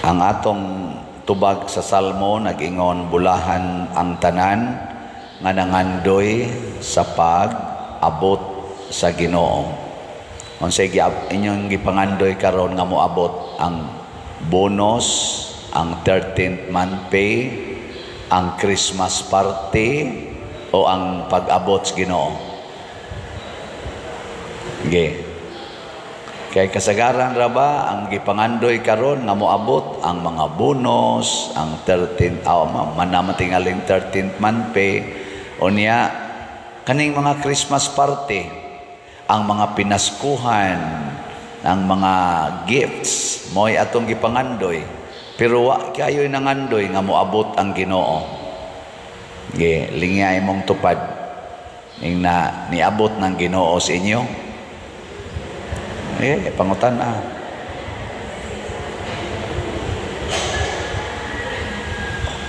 Ang atong tubag sa Salmo nag-ingon, bulahan ang tanan nga nangandoy sa pag-abot sa Ginoo. Unsay inyong gipangandoy karon nga moabot? Ang bonus, ang 13th month pay, ang Christmas party, o ang pag-abot sa Ginoo? Okay. Kay kasagaran ra ba ang gipangandoy karon nga moabot ang mga bonus, ang 13th, oh, manaman tingaling 13th month pay, unya kaning mga Christmas party, ang mga pinaskuhan, ang mga gifts, mo'y atong gipangandoy. Pero wa kayo'y nangandoy nga moabot ang Ginoo. Ge, lingya imong tupad. Ning na niabot ng Ginoo sa inyo. Eh, pangutan ah.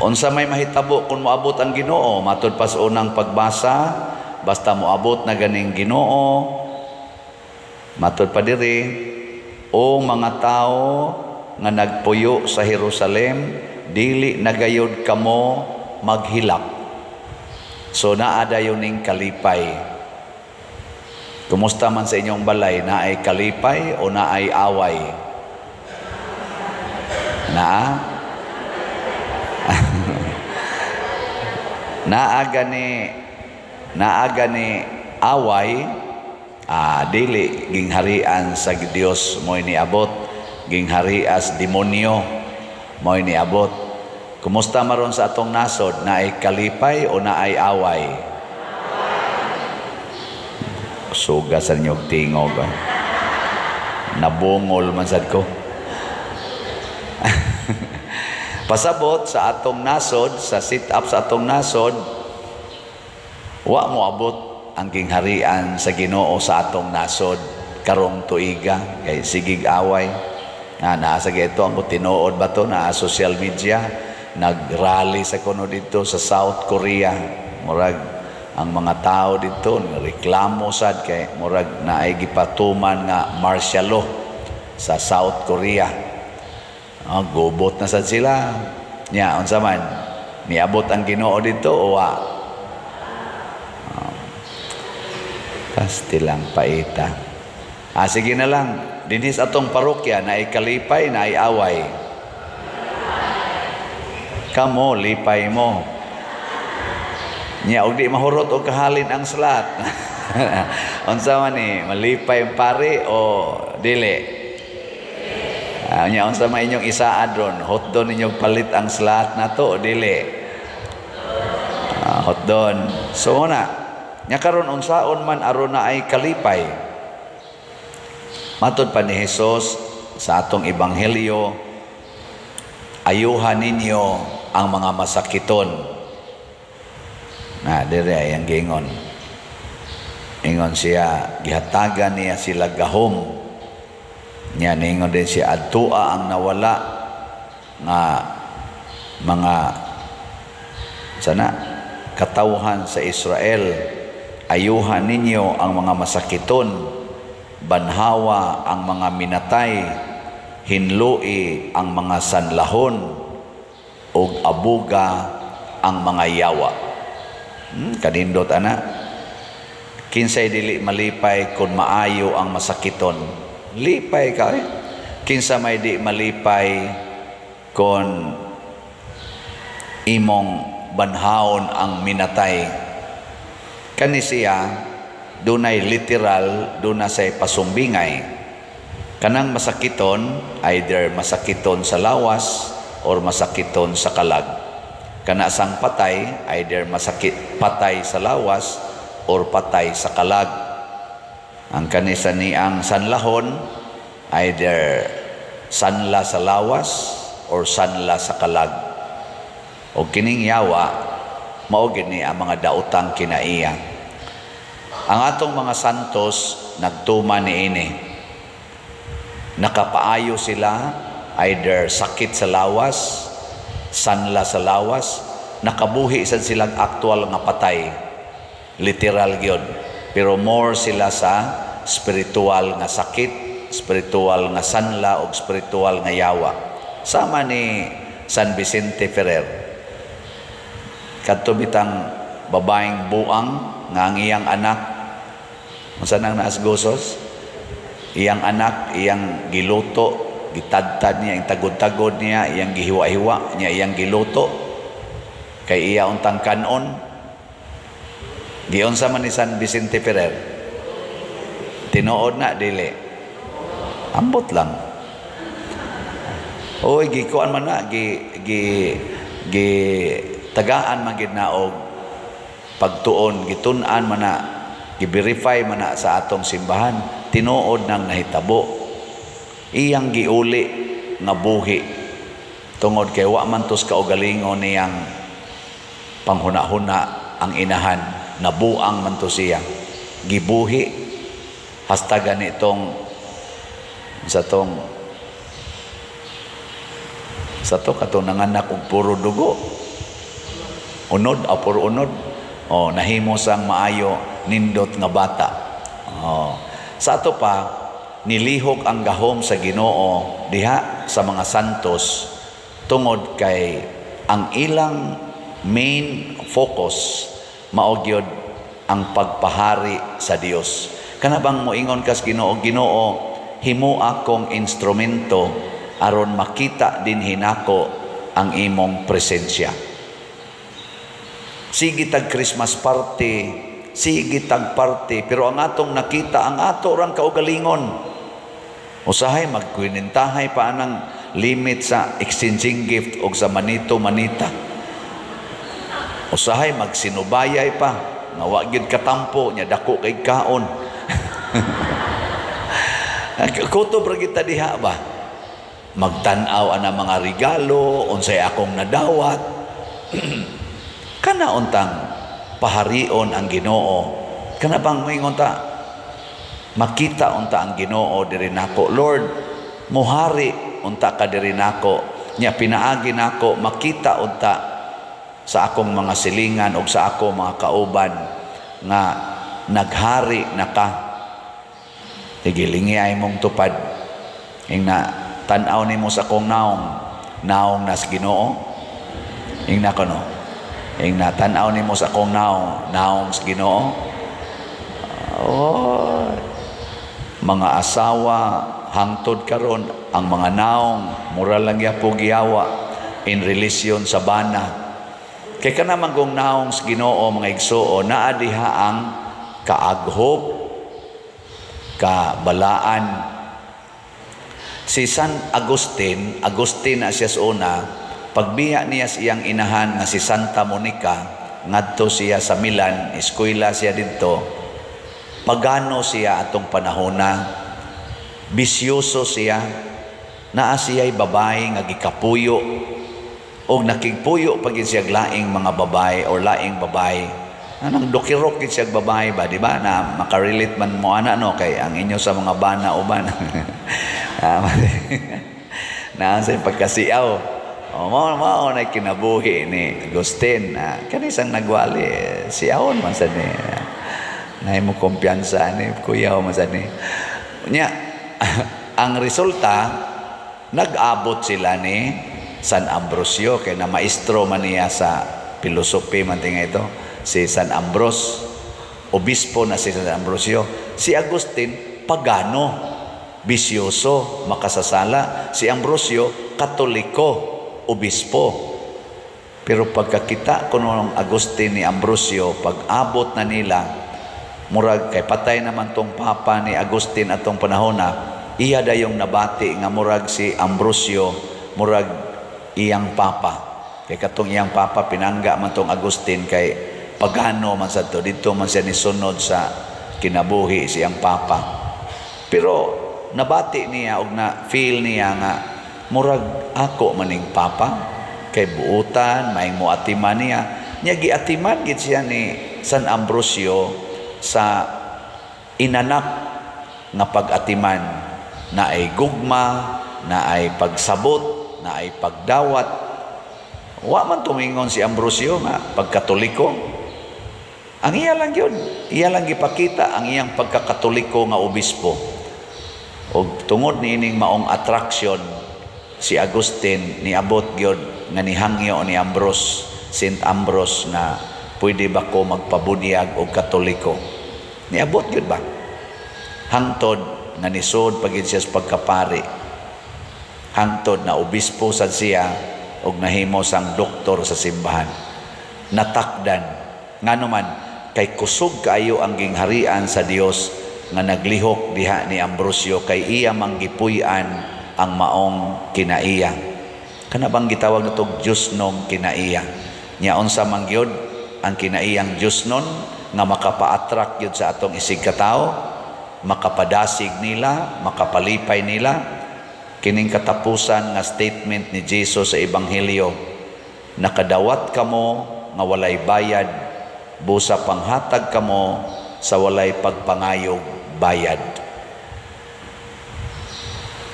Unsa may mahitabo kung moabot ang Ginoo? Matud pa sa unang pagbasa, basta moabot na ganing Ginoo, matud pa diri, o mga tao nga nagpuyo sa Jerusalem, dili na gayud kamo maghilak. So naa dayon ning kalipay. Kumusta man sa inyong balay, naay kalipay o naay away? Naa? Naa gani away, dili gingharian sa Dios mo'y niabot, gingharias demonyo mo'y niabot. Kumusta maron sa atong nasod, naay kalipay o naay away? Suga sa inyong tingog. Nabungol man sad ko. Pasabot sa atong nasod, sa sit-up sa atong nasod, wa mo abot ang gingharian sa Ginoo sa atong nasod karong tuiga kay sigig away. Na naa sa ito ang tinuod ba to na social media nag-rally sa kuno dito sa South Korea. Murag ang mga tao dito reklamo sad kay murag naay gipatuman nga martial law sa South Korea. Gubot na sad sila. Nya unsa man niabot ang Ginoo dito o wa? Pasti lang paita. Sige na lang. Dinhis atong parokya naay kalipay, naay away. Kamo lipay mo. Nya og di mahurot og kahalin ang slat. Unsa man ni, malipay ang pare o dili? Nya unsa man inyong isaad ron? Hotdon ninyong palit ang slat nato o dili? Hotdon. So na, nya karon unsaon man aron na ay kalipay. Matod pa ni Hesus sa atong ebanghelyo, ayuhan ninyo ang mga masakiton. Na dire ay ang giingon. Ingon siya, gihatagan niya sila gahom. Nya ningon din siya, adtua ang nawala nga mga sana katawhan sa Israel. Ayuhan ninyo ang mga masakiton, banhawa ang mga minatay, hinlui ang mga sanlahon, ug abuga ang mga yawa. Kanindot ana. Kinsay dili malipay kung maayo ang masakiton? Lipay ka eh. Kinsa may di malipay kung imong banhaon ang minatay? Kani siya dunay literal, duna say pasumbingay. Kanang masakiton, either masakiton sa lawas or masakiton sa kalag. Kana sang patay, either masakit patay sa lawas or patay sa kalag. Ang kanisa ni ang sanlahon, either sanla sa lawas or sanla sa kalag. O kining yawa, mao gid ni ang mga daotang kinaiya. Ang atong mga santos nagtuma niini. Nakapaayo sila, either sakit sa lawas, sanla sa lawas, nakabuhi sad silang aktual nga patay. Literal gyud. Pero more sila sa spiritual nga sakit, spiritual nga sanla o spiritual nga yawa. Sama ni San Vicente Ferrer. Kadto bitang babaeng buang nga ang iyang anak, unsa nang naasgosos? Iyang anak, iyang giluto, gitadtad niya, iyang tagod-tagod niya, iyang gihiwa-hiwa niya, iyang giluto kay iya untang kanon. Giunsa man ni San Vicente Ferrer? Tinuod na dili? Ambot lang. Oy, gikuan man na, gi gi gi tagaan man gid na og pagtuon, gitun-an man na, gi-verify man na sa atong simbahan, tinuod nang nahitabo. Iyang giuli nga buhi tungod kay wa man tos kaugalingon niyang panghuna-huna ang inahan, nabuang man to siya. Gibuhi hasta ganitong sa tong sa to katong nanganak og puro dugo, unod o puro unod. Oh, nahimo sang maayo, nindot nga bata. Oh, sa ato pa nilihok ang gahom sa Ginoo diha sa mga santos tungod kay ang ilang main focus mao gyud ang pagpahari sa Dios. Kana bang moingon kas Ginoo, "Ginoo, himo akong instrumento aron makita dinhi nako ang imong presensya." Sige tag Christmas party, sige tag party, pero ang atong nakita ang ato rang kaugalingon. Usahay magkwinentahay pa anang limit sa exchanging gift og sa manito manita. Usahay magsinubayay pa nga wa gyud katampo nya dako kay kaon. Kutob ra kita diha ba? Magtan-aw ana mga regalo, unsay akong nadawat. Kana untang paharion ang Ginoo. Kana bang moingon ta, makita unta ang Ginoo diri nako. "Lord, muhari unta ka diri nako." Nya pinaagi nako makita unta sa akong mga silingan o sa ako mga kauban nga naghari na ka. Sige, ay mong tupad. Ing na tan-aw nimo sa akong naong, naong nas Ginoo. Ing na kono. Ing na tan-aw nimo sa akong naong, naong sa Ginoo. Oh, mga asawa hangtod karon ang mga naong mura lang yapo giyawa in relation sa bana. Kay kana man kung naong sa Ginoo, mga igsuon, naa diha ang kaaghop, kabalaan. Si San Agustin, Agustin na siya sa una, pagbiya niya sa iyang inahan nga si Santa Monica, ngadto siya sa Milan, eskwela siya didto. Pagano siya atong panahona, bisyoso siya, naa siya'y babae nga gikapuyo, og nakigpuyo pag siya laing mga babae or laing babae. Anang dokirok gid siya babae ba, di ba? Na makarelate man mo ana, no, kay ang inyo sa mga bana uban. Na sa pagkasiaw. O mao mao na kinabuhi ni Agustin. Na kani sang nagwali siawon man sa ni. Nay mo kumpiyansa ni kuya man sa ni. Nya ang resulta, nag-abot sila ni San Ambrosio kay na maestro man niya sa philosophy man tinga ito si San Ambros, obispo na si San Ambrosio. Si Agustin, pagano, bisyoso, makasasala. Si Ambrosio, Katoliko, obispo. Pero pagkakita ko ng Agustin ni Ambrosio, pag abot na nila, murag kay patay naman tong papa ni Agustin atong panahon na, iya dayong nabati nga murag si Ambrosio, murag iyang papa. Kay katong iyang papa pinangga man tong Agustin kay pagano man sa to, dito man siya nisunod sa kinabuhi siyang papa. Pero nabati niya og na feel niya nga murag ako maning papa kay buutan may mo atiman niya. Nya giatiman gid siya ni San Ambrosio sa inanak nga pag-atiman na ay gugma, na ay pagsabot, na ay pagdawat. Wa man tumingon si Ambrosio nga pagkatoliko. Ang iya lang yun, iya lang gipakita ang iyang pagkakatoliko nga obispo. Og tungod niining maong attraction, Si Agustin niabot gyud nga nihangyo ni Ambrose, Saint Ambrose, nga pwede ba ko magpabunyag og Katoliko? Niabot gyud ba? Hangtod nga nisod pagid siya sa pagkapari. Hangtod na obispo sad siya og nahimo sang doktor sa simbahan. Natakdan. Ngano man, kay kusog kaayo ang gingharian sa Dios nga naglihok diha ni Ambrosio kay iya manggipuy-an ang maong kinaiya. Kana bang gitawag natog Diyosnong kinaiya? Nya unsa man gyud ang kinaiyang Diyosnon nga makapa-attract gyud sa atong isig katawo, makapadasig nila, makapalipay nila? Kining katapusan nga statement ni Jesus sa Ebanghelyo: "Nakadawat kamo nga walay bayad, busa panghatag kamo sa walay pagpangayog bayad."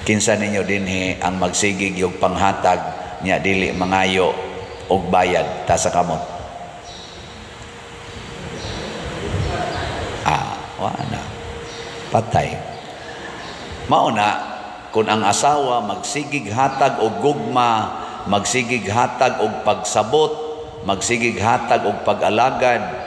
Kinsa ninyo dinhi ang magsigig yung panghatag niya dili mangayo og bayad? Taas sa kamot. Ah, wa na. Patay. Mao na kung ang asawa magsigig hatag og gugma, magsigig hatag og pagsabot, magsigig hatag og pag-alagad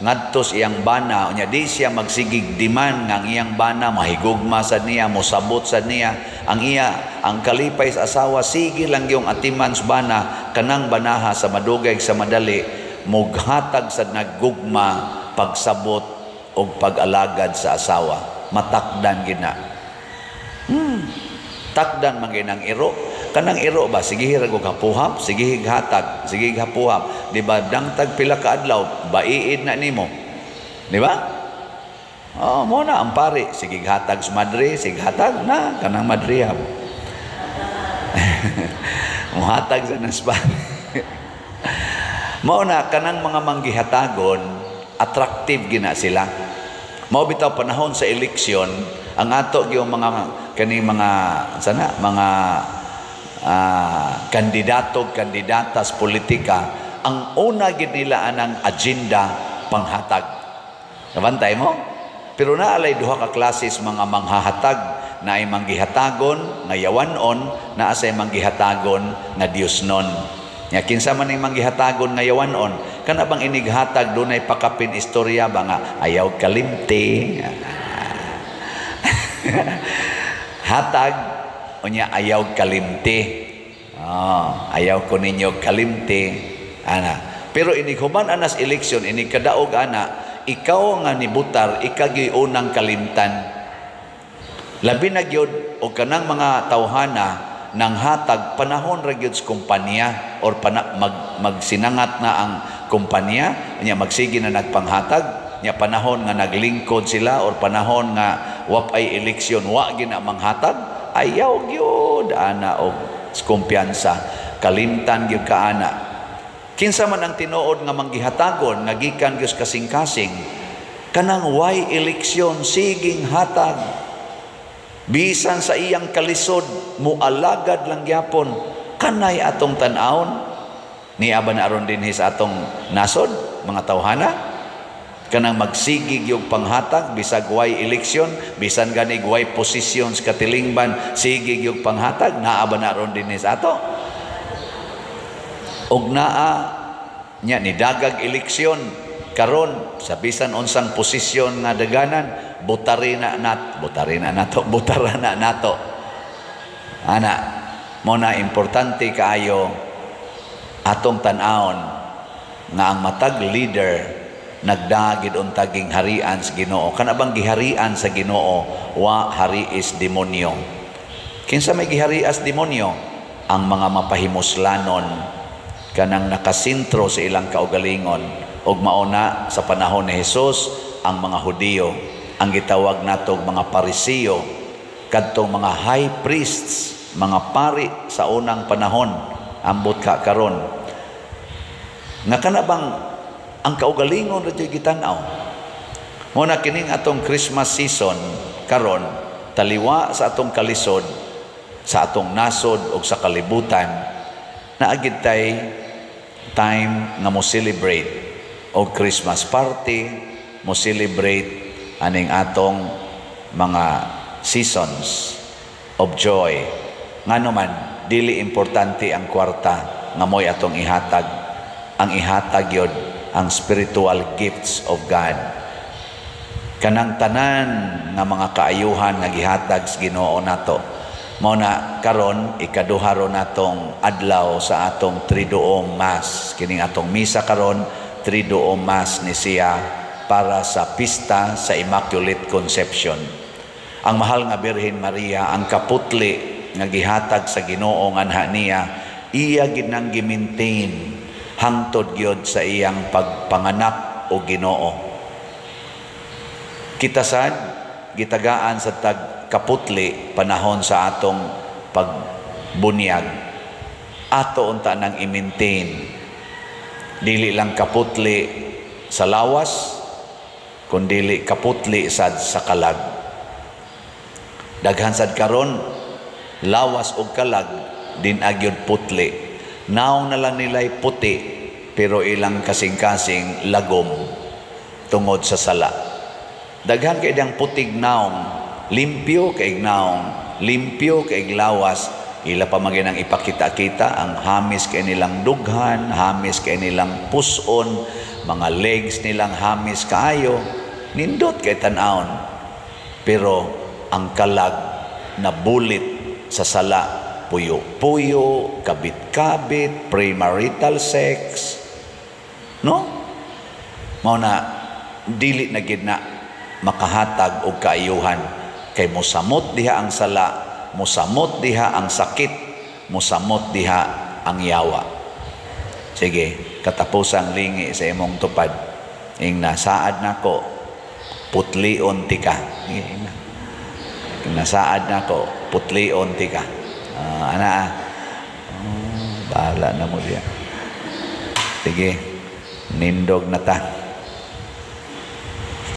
ngadto sa iyang bana, unya di siya magsigig demand nga ang iyang bana mahigugma sad niya, mosabot sad niya, ang iya ang kalipay sa asawa sige lang yung atiman sa bana, kanang banaha sa madugay sa madali mughatag sad naggugma, pagsabot og pag-alagad sa asawa. Matakdan gina. Takdan man gyud ang iro. Kanang iro ba, sige ra og hapuhap, sige hatag, sige hapuhap. Di ba dangtag pila ka adlaw, baiid na nimo. Di ba? Oh, mo na ang pari, sige hatag sa madre, sige hatag na kanang madrehab. Muhatag sa nas pari. Mao na kanang mga manggihatagon, attractive gina sila. Mao bitaw panahon sa eleksyon, ang ato gyud mga kani mga sana mga kandidato, kandidata sa politika, ang una gid nila anang agenda, panghatag. Nabantay mo? Pero naalay duha ka klases mga manghahatag, na ay manggihatagon nga yawanon, naa say manggihatagon nga Diyosnon. Nya kinsa man ning manggihatagon nga yawanon? Kana bang inighatag dunay pakapin istorya ba nga ayaw kalimti. Hatag unya ayaw kalimti. Oh, ayaw ko ninyo kalimti ana. Pero inig human anas eleksyon, inig kadaog ana, ikaw nga nibutar, ikaw unang kalimtan. Labi na gyud og kanang mga tawhana nang hatag panahon ra gyud sa kumpanya or magsinangat na ang kumpanya, nya magsige na nagpanghatag, nya panahon nga naglingkod sila or panahon nga wap ay eleksyon, wa gyud na manghatag. Ayaw gyud ana og kumpiyansa, kalimtan gyud ka ana. Kinsa man ang tinuod nga manggihatagon nga gikan gyud kasing-kasing? Kanang way eleksyon, siging hatag bisan sa iyang kalisod, mualagad lang gyapon. Kanay atong tan-awon, niya ba na aron dinhi sa atong nasod mga tawhana, kanang magsigig yung panghatag bisag way eleksyon, bisan ganig way posisyon sa katilingban, sigig yung panghatag? Naa ba na aron dinhi sa ato? Og naa nya ni dagag eleksyon karon, sa bisan unsang posisyon nga daganan, butari na nato, butara na nato ana. Mo na importante kaayo atong tan-awon nga ang matag leader nagdagid untaging harian sa Ginoo. Kana bang giharian sa Ginoo, wa hari is demonyo. Kinsa may giharias demonyo? Ang mga mapahimuslanon, kanang nakasentro sa ilang kaugalingon. Og mauna sa panahon ni Jesus, ang mga Hudiyo, ang gitawag natog mga Parisiyo, kadtong mga high priests, mga pari sa unang panahon, ambot ka karon. Nga kana bang ang kaugalingon ra gyud gitan-aw. Mo na kining atong Christmas season karon, taliwa sa atong kalisod, sa atong nasod og sa kalibutan, naagid tay time nga mo celebrate og Christmas party, mo celebrate aning atong mga seasons of joy. Ngano man dili importante ang kwarta nga mo'y atong ihatag. Ang ihatag yun ang spiritual gifts of God. Kanang tanan nga mga kaayuhan nga gihatag sa Ginoo nato. Mao na karon, ikaduha ro natong adlaw sa atong Triduum Mass. Kining atong misa karon, Triduum Mass ni siya para sa pista sa Immaculate Conception. Ang mahal nga Birhen Maria, ang kaputli nga gihatag sa Ginoo nganha niya, iya gid nang gi-maintain hangtod gyud sa iyang pagpanganak o Ginoo. Kita sad gitagaan sa tag kaputli panahon sa atong pagbunyag. Ato unta nang i-maintain. Dili lang kaputli sa lawas, kundili kaputli sad sa kalag. Daghan sad karon, lawas og kalag din agyod putli. Naong na lang nila'y puti, pero ilang kasing-kasing lagom tungod sa sala. Daghan kay diyang putig naong, limpyo kay naong, limpyo kay lawas, ila pa man ang ipakita-kita ang hamis kay nilang dughan, hamis kay nilang puson, mga legs nilang hamis kaayo, nindot kay tan-awon. Pero ang kalag na bulit sa sala, puyo-puyo, kabit-kabit, premarital sex, no? Mao na dili na gid na makahatag og kaayuhan kay mosamot diha ang sala, mosamot diha ang sakit, mosamot diha ang yawa. Sige, katapusang lingi sa imong tupad. Ing nasaad nako, putlion tika. Sige, ing na. Ing nasaad nako, putlion tika. Ana, oh, bahala na mo diya. Sige, nindog na ta.